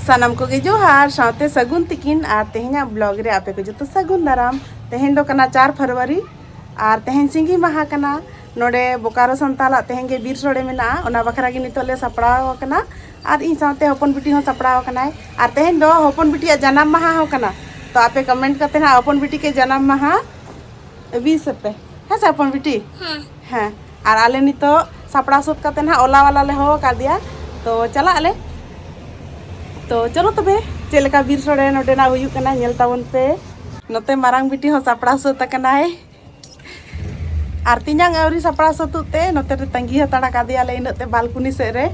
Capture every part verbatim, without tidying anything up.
ᱥᱟᱱᱟᱢ ᱠᱚᱜᱮ ᱡᱚᱦᱟᱨ, ᱥᱟᱶᱛᱮ ᱥᱟᱹᱜᱩᱱ ᱛᱤᱠᱤᱱ ᱟᱨ ᱛᱮᱦᱮᱧᱟᱜ ᱵᱞᱚᱜ ᱨᱮ ᱟᱯᱮ ᱠᱚ ᱡᱚᱛᱚ ᱥᱟᱹᱜᱩᱱ ᱫᱟᱨᱟᱢ᱾ ᱛᱮᱦᱮᱧ ᱫᱚ ᱠᱟᱱᱟ ᱪᱟᱨ ᱯᱷᱮᱵᱽᱨᱩᱣᱟᱨᱤ ᱟᱨ ᱛᱮᱦᱮᱧ ᱥᱤᱸᱜᱤ ᱢᱟᱦᱟ ᱠᱟᱱᱟ᱾ ᱱᱚᱰᱮ ᱵᱳᱠᱟᱨᱳ ᱥᱟᱱᱛᱟᱞᱟᱜ ᱛᱮᱦᱮᱧ ᱜᱮ ᱵᱤᱨ ᱥᱳᱲᱮ ᱢᱮᱱᱟᱜᱼᱟ, ᱚᱱᱟ ᱵᱟᱠᱷᱨᱟ ᱜᱮ ᱱᱤᱛᱚᱜ ᱞᱮ ᱥᱟᱯᱲᱟᱣ ᱟᱠᱟᱱᱟ᱾ ᱟᱨ ᱤᱧ ᱥᱟᱶᱛᱮ ᱦᱚᱯᱚᱱ ᱵᱤᱴᱤ ᱦᱚᱸ ᱥᱟᱯᱲᱟᱣ ᱟᱠᱟᱱᱟᱭ᱾ ᱟᱨ ᱛᱮᱦᱮᱧ ᱫᱚ ᱦᱚᱯᱚᱱ ᱵᱤᱴᱤᱭᱟᱜ ᱡᱟᱱᱟᱢ ᱢᱟᱦᱟ ᱦᱚᱸ ᱠᱟᱱᱟ᱾ ᱛᱚ ᱟᱯᱮ ᱠᱚᱢᱮᱱᱴ ᱠᱟᱛᱮ ᱱᱟᱦᱟᱜ ᱦᱚᱯᱚᱱ ᱵᱤᱴᱤ ᱠᱮ ᱡᱟᱱᱟᱢ ᱢᱟᱦᱟ ᱵᱤᱥ ᱟᱯᱮ, ᱦᱮᱸ ᱥᱮ ᱦᱚᱯᱚᱱ ᱵᱤᱴᱤ? ᱦᱮᱸ᱾ ᱦᱮᱸ᱾ ᱟᱨ ᱟᱞᱮ ᱱᱤᱛᱚᱜ ᱥᱟᱯᱲᱟᱣ ᱥᱟᱹᱛ ᱠᱟᱛᱮ ᱱᱟᱦᱟᱜ ᱚᱞᱟ ᱣᱟᱞᱟ ᱞᱮ ᱦᱚᱦᱚ ᱟᱠᱟᱫᱮᱭᱟ᱾ ᱛᱚ ᱪᱟᱞᱟᱜ ᱟᱞᱮ᱾ ᱛᱚ ᱪᱚᱞᱚ ᱛᱚᱵᱮ, ᱪᱮᱫ ᱞᱮᱠᱟ ᱵᱤᱨ ᱥᱳᱲᱮ ᱱᱚᱰᱮᱱᱟᱜ ᱦᱩᱭᱩᱜ ᱠᱟᱱᱟ, ᱧᱮᱞ ᱛᱟᱵᱚᱱ ᱯᱮ᱾ ᱱᱚᱛᱮ ᱢᱟᱨᱟᱝ ᱵᱤᱴᱤ ᱦᱚᱸ ᱥᱟᱯᱲᱟᱣ ᱥᱟᱹᱛ ᱟᱠᱟᱱᱟᱭ᱾ ᱟᱨ ᱛᱮᱧᱟᱝ ᱟᱹᱣᱨᱤ ᱥᱟᱯᱲᱟᱣ ᱥᱟᱹᱛᱩᱜ ᱛᱮ ᱱᱚᱛᱮ ᱨᱮ ᱛᱟᱺᱜᱤ ᱦᱟᱛᱟᱲ ᱟᱠᱟᱫᱮᱭᱟᱞᱮ ᱤᱱᱟᱹᱜ ᱛᱮ ᱵᱟᱞᱠᱩᱱᱤ ᱥᱮᱫ ᱨᱮ᱾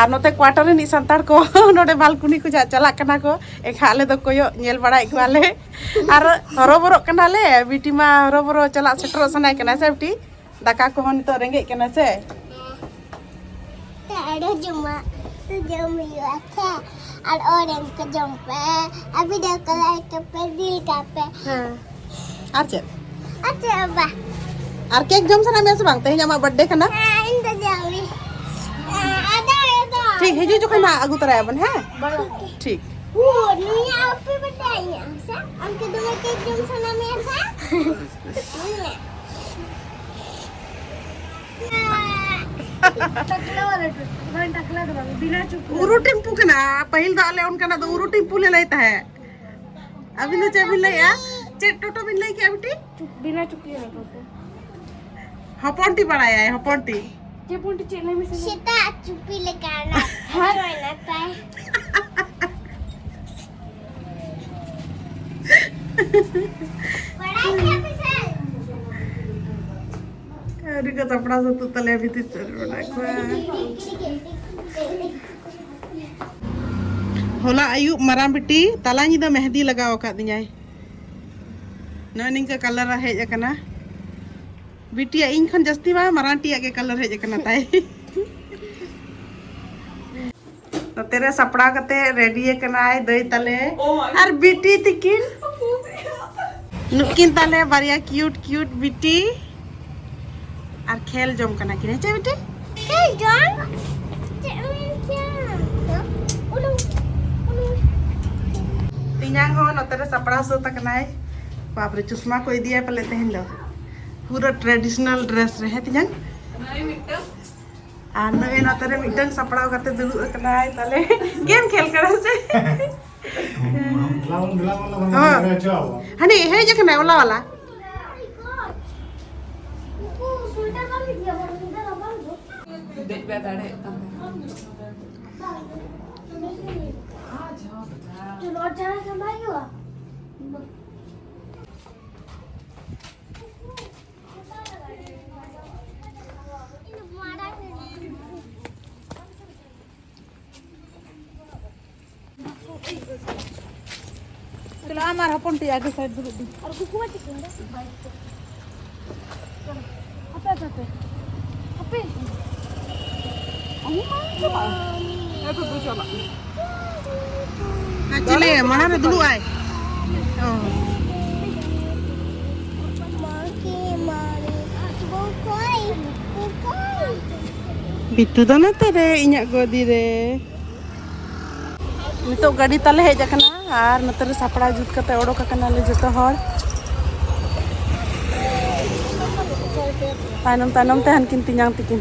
ᱟᱨ ᱱᱚᱛᱮ ᱠᱣᱟᱴᱟᱨ ᱨᱤᱱᱤᱡ ᱥᱟᱱᱛᱟᱲ ᱠᱚ ᱱᱚᱰᱮ ᱵᱟᱞᱠᱩᱱᱤ ᱠᱷᱚᱱᱟᱜ ᱪᱟᱞᱟᱜ ᱠᱟᱱᱟ ᱠᱚ, ᱮᱱᱠᱷᱟᱱ ᱟᱞᱮ ᱫᱚ ᱠᱚᱭᱚᱜ ᱧᱮᱞ ᱵᱟᱲᱟᱭᱮᱫ ᱠᱚᱣᱟᱞᱮ᱾ ᱟᱨ ᱦᱚᱨᱚᱵᱚᱨᱚᱜ ᱠᱟᱱᱟᱞᱮ, ᱵᱤᱴᱤ ᱢᱟ ᱦᱚᱨᱚᱵᱚᱨᱚ ᱪᱟᱞᱟᱜ ᱥᱮᱴᱮᱨᱚᱜ ᱥᱟᱱᱟᱭ ᱠᱟᱱᱟ ᱥᱮ ᱵᱤᱴᱤ? ᱫᱟᱠᱟ ᱠᱚᱦᱚᱸ ᱱᱤᱛᱚᱜ ᱨᱮᱸᱜᱮᱡ ᱠᱟᱱᱟ ᱥᱮ? ᱛᱮ ᱟᱨᱚ ᱡᱚᱢᱟᱜ ᱛᱚ ᱡᱚᱢ ᱦᱩᱭᱩᱜᱼᱟ ᱥᱮ, ᱟᱨ ᱚᱨᱮᱧᱡᱽ ᱠᱚ ᱡᱚᱢ ᱯᱮ, ᱟᱨ ᱵᱷᱤᱰᱤᱭᱳ ᱠᱚ ᱞᱟᱭᱤᱠ ᱯᱮ, ᱨᱤᱞ ᱠᱟᱜ ᱯᱮ᱾ ᱦᱮᱸ᱾ ᱟᱨ ᱪᱮᱫ? ᱟᱨ ᱪᱮᱫ ᱦᱚᱸ ᱵᱟᱝ᱾ ᱟᱨ ᱠᱮᱠ ᱡᱚᱢ ᱥᱟᱱᱟ ᱢᱮᱭᱟ ᱥᱮ ᱵᱟᱝ? ᱛᱮᱦᱮᱧ ᱟᱢᱟᱜ ᱵᱟᱨᱛᱷᱰᱮ ᱠᱟᱱᱟ᱾ ᱦᱮᱸ, ᱤᱧ ᱫᱚ ᱡᱚᱢ ᱤᱧ᱾ ᱦᱮᱸ, ᱟᱫᱚ, ᱟᱫᱚ᱾ ᱴᱷᱤᱠ, ᱦᱤᱡᱩᱜ ᱡᱚᱠᱷᱚᱱ ᱱᱟᱜ ᱟᱹᱜᱩ ᱛᱚᱨᱟᱭᱟᱵᱚᱱ, ᱦᱮᱸ? ᱵᱟᱝ᱾ ᱴᱷᱤᱠ᱾ ᱳ, ᱱᱩᱭᱟᱜ ᱦᱮᱯᱤ ᱵᱟᱨᱛᱷᱰᱮ ᱤᱧᱟᱜ ᱥᱮ? ᱟᱢ ᱠᱤ ᱫᱚᱢᱮ ᱠᱮᱠ ᱡᱚᱢ ᱥᱟᱱᱟ ᱢᱮᱭᱟ ᱥᱮ? ᱱᱩᱭᱟᱜ᱾ ᱴᱟᱠᱞᱟ ᱣᱟᱞᱟ ᱴᱩ-, ᱵᱟᱝ, ᱴᱟᱠᱞᱟ ᱫᱚ ᱵᱟᱝ, ᱵᱤᱱᱟ ᱪᱩᱯᱤ᱾ ᱩᱨᱩ ᱴᱮᱢᱯᱩ ᱠᱟᱱᱟ᱾ ᱯᱟᱹᱦᱤᱞ ᱫᱚ ᱟᱞᱮ ᱚᱱᱠᱟᱱᱟᱜ ᱫᱚ ᱩᱨᱩ ᱴᱮᱢᱯᱩ ᱞᱮ ᱞᱟᱹᱭ ᱛᱟᱦᱮᱸᱫ᱾ ᱟᱹᱵᱤᱱ ᱫᱚ ᱪᱮᱫ ᱵᱤᱱ ᱞᱟᱹᱭᱮᱜᱼᱟ? ᱪᱮᱫ ᱴᱳᱴᱳ ᱵᱤᱱ ᱞᱟᱹᱭ ᱠᱮᱜᱼᱟ ᱵᱤᱴᱤ? ᱪᱩᱯ-, ᱵᱤᱱᱟ ᱪᱩᱯᱤ ᱨᱮ ᱴᱳᱴᱳ᱾ ᱦᱚᱯᱚᱱ ᱴᱤ ᱵᱟᱲᱟᱭᱟᱭ, ᱦᱚᱯᱚᱱ ᱴᱤ᱾ ᱪᱮᱫ ᱯᱩᱱ ᱴᱤ ᱪᱮᱫ ᱞᱟᱹᱭ ᱢᱮᱥᱮ? ᱥᱮᱛᱟᱜ ᱪᱩᱯᱤ ᱞᱮᱠᱟ ᱚᱱᱟ ᱦᱮᱸ? ᱪᱚᱭ ᱱᱟᱯᱟᱭ᱾ ᱵᱟᱲᱟᱭ ᱜᱮᱭᱟ ᱯᱮ ᱥᱮ? ᱟᱹᱣᱨᱤ ᱠᱚ ᱥᱟᱯᱲᱟᱣ ᱥᱟᱹᱛᱩᱜ ᱛᱟᱞᱮᱭᱟ ᱵᱷᱤᱛᱤᱨ ᱥᱮᱫ ᱨᱮ ᱢᱮᱱᱟᱜ ᱠᱚᱣᱟ᱾ ᱦᱚᱞᱟ ᱟᱹᱭᱩᱵ ᱢᱟᱨᱟᱝ ᱵᱤᱴᱤ ᱛᱟᱞᱟ ᱧᱤᱫᱟᱹ ᱢᱮᱦᱫᱤ ᱞᱟᱜᱟᱣ ᱟᱠᱟᱫᱤᱧᱟᱭ᱾ ᱱᱚᱜᱼᱚᱭ ᱱᱤᱝᱠᱟᱹ ᱠᱟᱞᱟᱨ ᱦᱮᱡ ᱟᱠᱟᱱᱟ᱾ ᱵᱤᱴᱤᱭᱟᱜ ᱤᱧ ᱠᱷᱚᱱ ᱡᱟᱹᱥᱛᱤ ᱢᱟ ᱢᱟᱨᱟᱝ ᱴᱤᱭᱟᱜ ᱜᱮ ᱠᱟᱞᱟᱨ ᱦᱮᱡ ᱟᱠᱟᱱᱟ ᱛᱟᱭ᱾ ᱱᱚᱛᱮ ᱨᱮ ᱥᱟᱯᱲᱟᱣ ᱠᱟᱛᱮ ᱨᱮᱰᱤ ᱟᱠᱟᱱᱟᱭ ᱫᱟᱹᱭ ᱛᱟᱞᱮ ᱟᱨ ᱵᱤᱴᱤ ᱛᱤᱠᱤᱱ᱾ ᱱᱩᱠᱤᱱ ᱛᱟᱞᱮ ᱵᱟᱨᱭᱟ ᱠᱤᱭᱩᱴ ᱠᱤᱭᱩᱴ ᱵᱤᱴᱤ᱾ ᱟᱨ ᱠᱷᱮᱞ ᱡᱚᱝ ᱠᱟᱱᱟ ᱠᱤᱱ, ᱦᱮᱸ ᱪᱮ ᱵᱤᱴᱤ? ᱠᱷᱮᱞ ᱡᱚᱝ? ᱪᱮᱫ ᱮᱢ ᱢᱮᱱ ᱠᱮᱭᱟ? ᱩᱰᱩᱝ᱾ ᱥᱟᱯᱲᱟᱣ ᱥᱟᱹᱛ ᱟᱠᱟᱱᱟᱭ᱾ ᱵᱟᱯᱨᱮ, ᱪᱚᱥᱢᱟ ᱠᱚ ᱤᱫᱤᱭᱟ ᱯᱟᱞᱮ ᱛᱮᱦᱮᱧ ᱫᱚ᱾ ᱯᱩᱨᱟᱹ traditional dress ᱨᱮ, ᱦᱮᱸ ᱛᱤᱧᱟᱝ? ᱟᱨ ᱱᱚᱜᱼᱚᱭ ᱱᱚᱛᱮ ᱨᱮ ᱢᱤᱫᱴᱟᱝ ᱥᱟᱯᱲᱟᱣ ᱠᱟᱛᱮ ᱫᱩᱲᱩᱵ ᱟᱠᱟᱱᱟᱭ, ᱛᱟᱦᱞᱮ game ᱠᱷᱮᱞ ᱠᱟᱱᱟ ᱥᱮ? ᱦᱚᱸ᱾ ᱦᱟᱹᱱᱤ ᱦᱮᱡ ᱟᱠᱟᱱᱟᱭ ᱚᱞᱟ ᱣᱟᱞᱟ᱾ ᱫᱮᱡ ᱵᱟᱭ ᱫᱟᱲᱮᱭᱟᱜ ᱠᱟᱱ ᱛᱟᱦᱮᱸᱱᱟ᱾ ᱪᱚᱞᱚ, ᱟᱢ ᱟᱨ ᱦᱚᱯᱚᱱ ᱴᱤ ᱟᱜᱮ side ᱫᱩᱲᱩᱵ ᱵᱤᱱ᱾ ᱟᱨ ᱩᱱᱠᱩ ᱠᱚ ᱪᱤᱠᱟᱹᱭᱟ? ᱦᱟᱯᱮ, ᱦᱟᱯᱮ, ᱦᱟᱯᱮ᱾ ᱟᱹᱜᱩ ᱢᱟ ᱪᱟᱞᱟᱜ᱾ ᱦᱮᱸ, ᱛᱚ ᱫᱩ ᱪᱟᱞᱟᱜ᱾ ᱟᱨ ᱪᱮᱞᱮ ᱢᱟᱲᱟᱝ ᱨᱮ ᱫᱩᱲᱩᱵ ᱟᱭ? ᱚ᱾ ᱵᱤᱴᱩ ᱫᱚ ᱱᱚᱛᱮ ᱨᱮ, ᱤᱧᱟᱹᱜ ᱜᱚᱫᱤ ᱨᱮ᱾ ᱱᱤᱛᱚᱜ ᱜᱟᱹᱰᱤ ᱛᱟᱞᱮ ᱦᱮᱡ ᱟᱠᱟᱱᱟ ᱟᱨ ᱱᱚᱛᱮ ᱨᱮ ᱥᱟᱯᱲᱟᱣ ᱡᱩᱛ ᱠᱟᱛᱮ ᱚᱰᱚᱠ ᱟᱠᱟᱱᱟᱞᱮ ᱡᱚᱛᱚ ᱦᱚᱲ᱾ ᱛᱟᱭᱱᱚᱢ ᱛᱟᱭᱱᱚᱢ ᱛᱮ ᱦᱟᱱᱠᱤᱱ ᱛᱮᱧᱟᱝ ᱛᱤᱠᱤᱱ᱾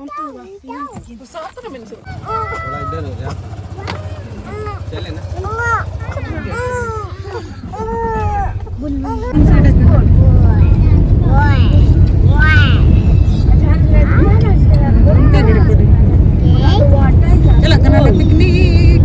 ᱩᱱᱠᱩ ᱵᱟ, ᱛᱮᱧᱟᱝ ᱛᱤᱠᱤᱱ᱾ ᱛᱷᱚᱲᱟ ᱤᱫᱷᱟᱨ ᱦᱳ ᱡᱟ᱾ ᱪᱟᱞᱮ ᱱᱟ᱾ ᱪᱟᱞᱟᱜ ᱠᱟᱱᱟᱞᱮ picnic᱾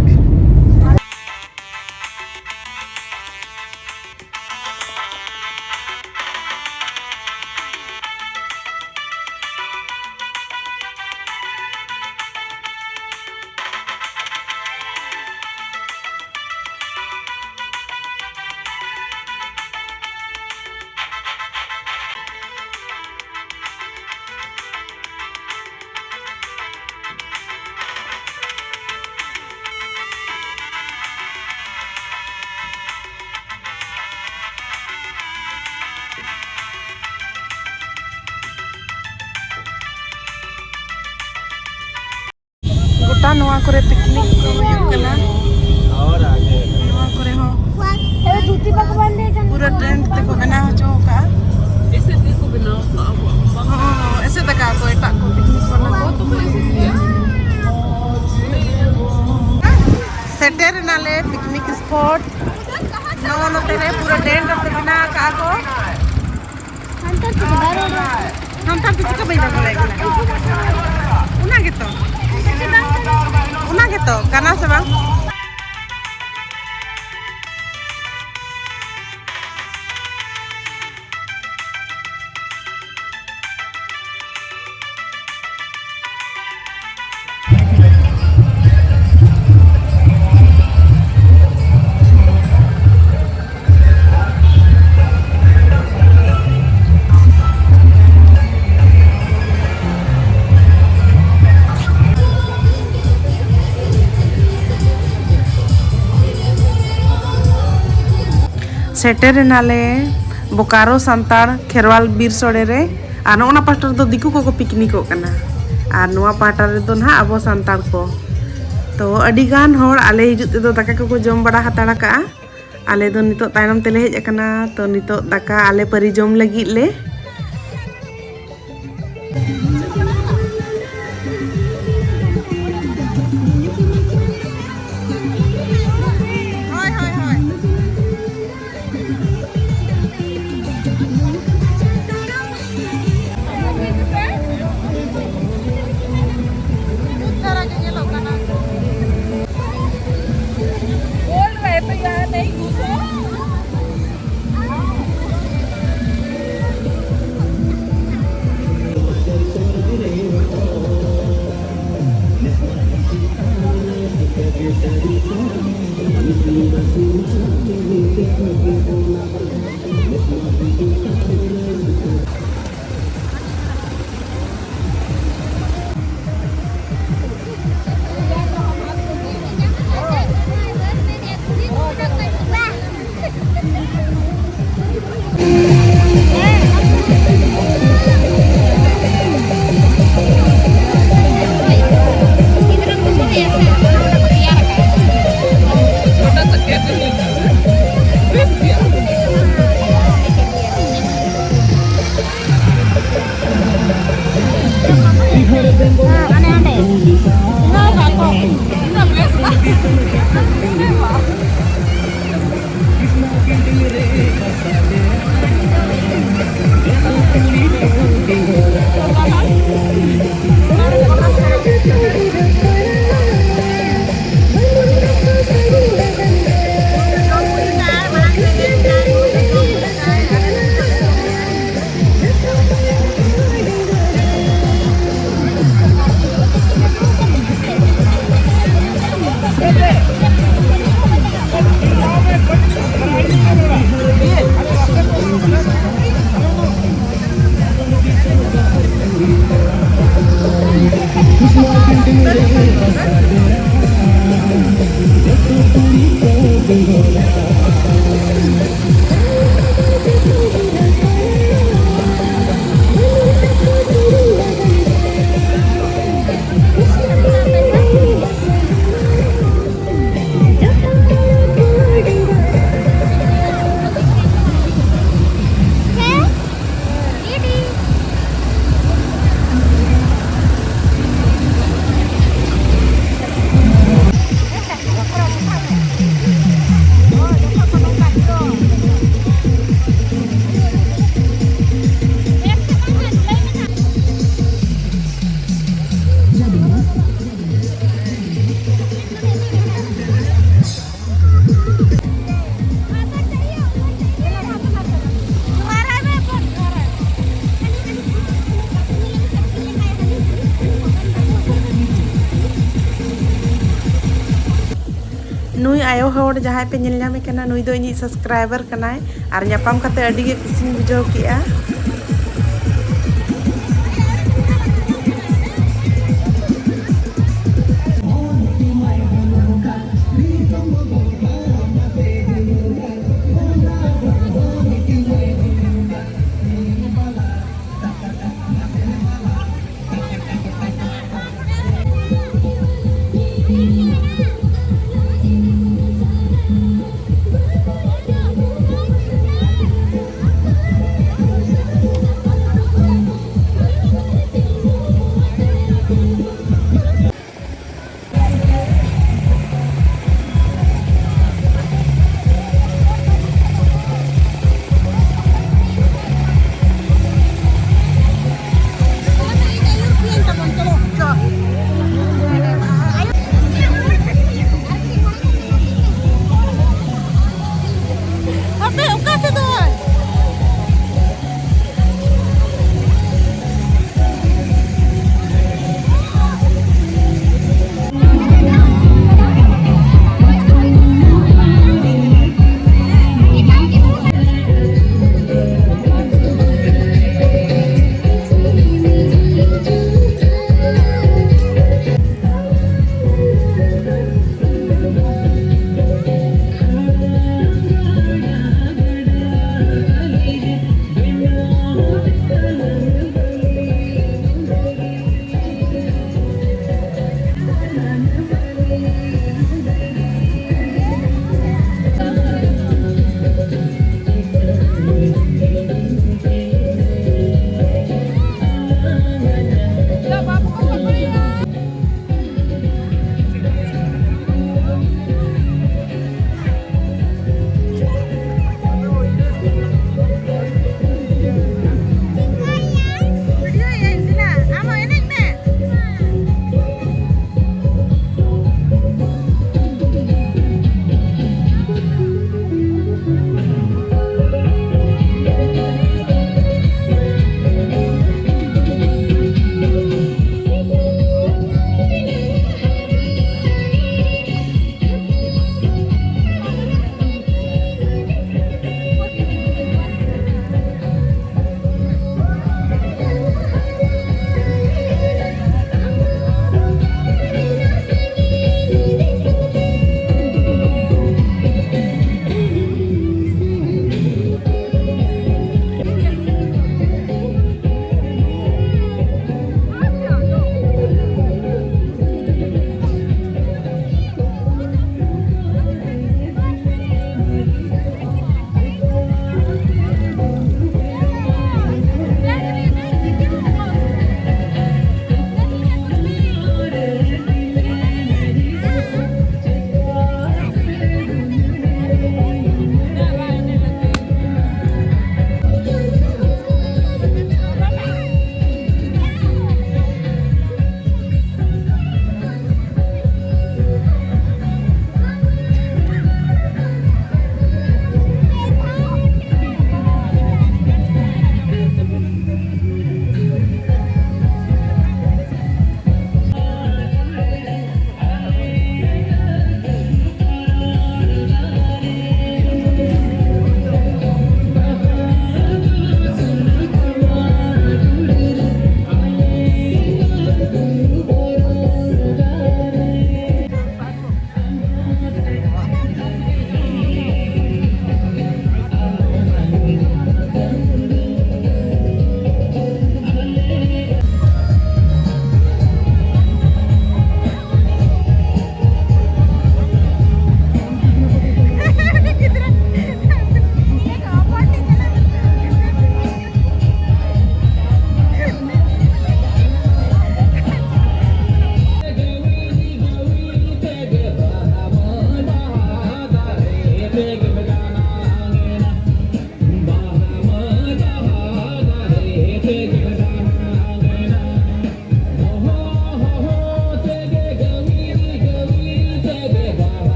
ᱜᱚᱴᱟ ᱱᱚᱣᱟ ᱠᱚᱨᱮ picnic ᱠᱚ ᱦᱩᱭᱩᱜ ᱠᱟᱱᱟ᱾ ᱯᱩᱨᱟᱹ ᱴᱮᱱᱴ ᱛᱮᱠᱚ ᱵᱮᱱᱟᱣ ᱦᱚᱪᱚ ᱟᱠᱟᱫᱼᱟ᱾ ᱮᱥᱮᱫ ᱜᱮᱠᱚ ᱵᱮᱱᱟᱣ ᱟᱠᱟᱫᱼᱟ ᱟᱵᱚᱣᱟᱜ ᱵᱟᱝ᱾ ᱦᱚᱸ, ᱮᱥᱮᱫ ᱟᱠᱟᱫ ᱠᱚ ᱮᱴᱟᱜ ᱠᱚ ᱯᱤᱠᱱᱤᱠ ᱠᱚᱨᱮ᱾ ᱚ, ᱛᱚᱵᱮ ᱮᱥᱮᱫ ᱜᱮᱭᱟ᱾ ᱥᱮᱴᱮᱨ ᱮᱱᱟᱞᱮ ᱯᱤᱠᱱᱤᱠ ᱥᱯᱚᱴ᱾ ᱱᱚᱜᱼᱚ ᱱᱚᱛᱮ ᱨᱮ ᱯᱩᱨᱟᱹ ᱴᱮᱱᱴ ᱟᱛᱮ ᱵᱮᱱᱟᱣ ᱟᱠᱟᱫᱼᱟ ᱠᱚ᱾ ᱥᱟᱱᱛᱟᱲ ᱛᱮᱫᱚ ᱵᱟᱭ ᱨᱚᱲᱟ᱾ ᱥᱟᱱᱛᱟᱲ ᱛᱮ ᱪᱤᱠᱟᱹ ᱵᱟᱹᱧ ᱨᱚᱲ ᱫᱟᱲᱮᱭᱟᱜ ᱠᱟᱱᱟ? ᱚᱱᱟ ᱜᱮᱛᱚ᱾ ᱚᱱᱟ ᱜᱮᱛᱚ, ᱠᱟᱱᱟ ᱥᱮ ᱵᱟᱝ? ᱥᱮᱴᱮᱨ ᱮᱱᱟᱞᱮ ᱵᱳᱠᱟᱨᱳ ᱥᱟᱱᱛᱟᱲ ᱠᱷᱮᱨᱣᱟᱞ ᱵᱤᱨ ᱥᱳᱲᱮ ᱨᱮ᱾ ᱟᱨ ᱱᱚᱜᱼᱚ ᱱᱟ ᱯᱟᱦᱴᱟ ᱨᱮᱫᱚ ᱫᱤᱠᱩ ᱠᱚᱠᱚ ᱯᱤᱠᱱᱤᱠᱚᱜ ᱠᱟᱱᱟ, ᱟᱨ ᱱᱚᱣᱟ ᱯᱟᱦᱴᱟ ᱨᱮᱫᱚ ᱱᱟᱦᱟᱜ ᱟᱵᱚ ᱥᱟᱱᱛᱟᱲ ᱠᱚ᱾ ᱛᱚ, ᱟᱹᱰᱤ ᱜᱟᱱ ᱦᱚᱲ ᱟᱞᱮ ᱦᱤᱡᱩᱜ ᱛᱮᱫᱚ ᱫᱟᱠᱟ ᱠᱚᱠᱚ ᱡᱚᱢ ᱵᱟᱲᱟ ᱦᱟᱛᱟᱲ ᱠᱟᱜᱼᱟ᱾ ᱟᱞᱮ ᱫᱚ ᱱᱤᱛᱚᱜ ᱛᱟᱭᱱᱚᱢ ᱛᱮᱞᱮ ᱦᱮᱡ ᱟᱠᱟᱱᱟ, ᱛᱚ ᱱᱤᱛᱚᱜ ᱫᱟᱠᱟ ᱟᱞᱮ ᱯᱟᱹᱨᱤ ᱡᱚᱢ ᱞᱟᱹᱜᱤᱫ ᱞᱮ᱾ ᱦᱳᱭ, ᱦᱳᱭ, ᱦᱳᱭ᱾ ᱵᱩᱡᱽ ᱫᱷᱟᱨᱟ ᱜᱮ ᱧᱮᱞᱚᱜ ᱠᱟᱱᱟ᱾ बोल रहे तो यहाँ नहीं घुसो। ᱱᱩᱭ ᱟᱭᱳ ᱦᱚᱲ ᱡᱟᱦᱟᱸᱭ ᱯᱮ ᱧᱮᱞ ᱧᱟᱢᱮ ᱠᱟᱱᱟ, ᱱᱩᱭ ᱫᱚ ᱤᱧᱤᱡ subscriber ᱠᱟᱱᱟᱭ ᱟᱨ ᱧᱟᱯᱟᱢ ᱠᱟᱛᱮ ᱟᱹᱰᱤ ᱜᱮ ᱠᱩᱥᱤᱧ ᱵᱩᱡᱷᱟᱹᱣ ᱠᱮᱜᱼᱟ᱾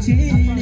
ᱪᱮᱫ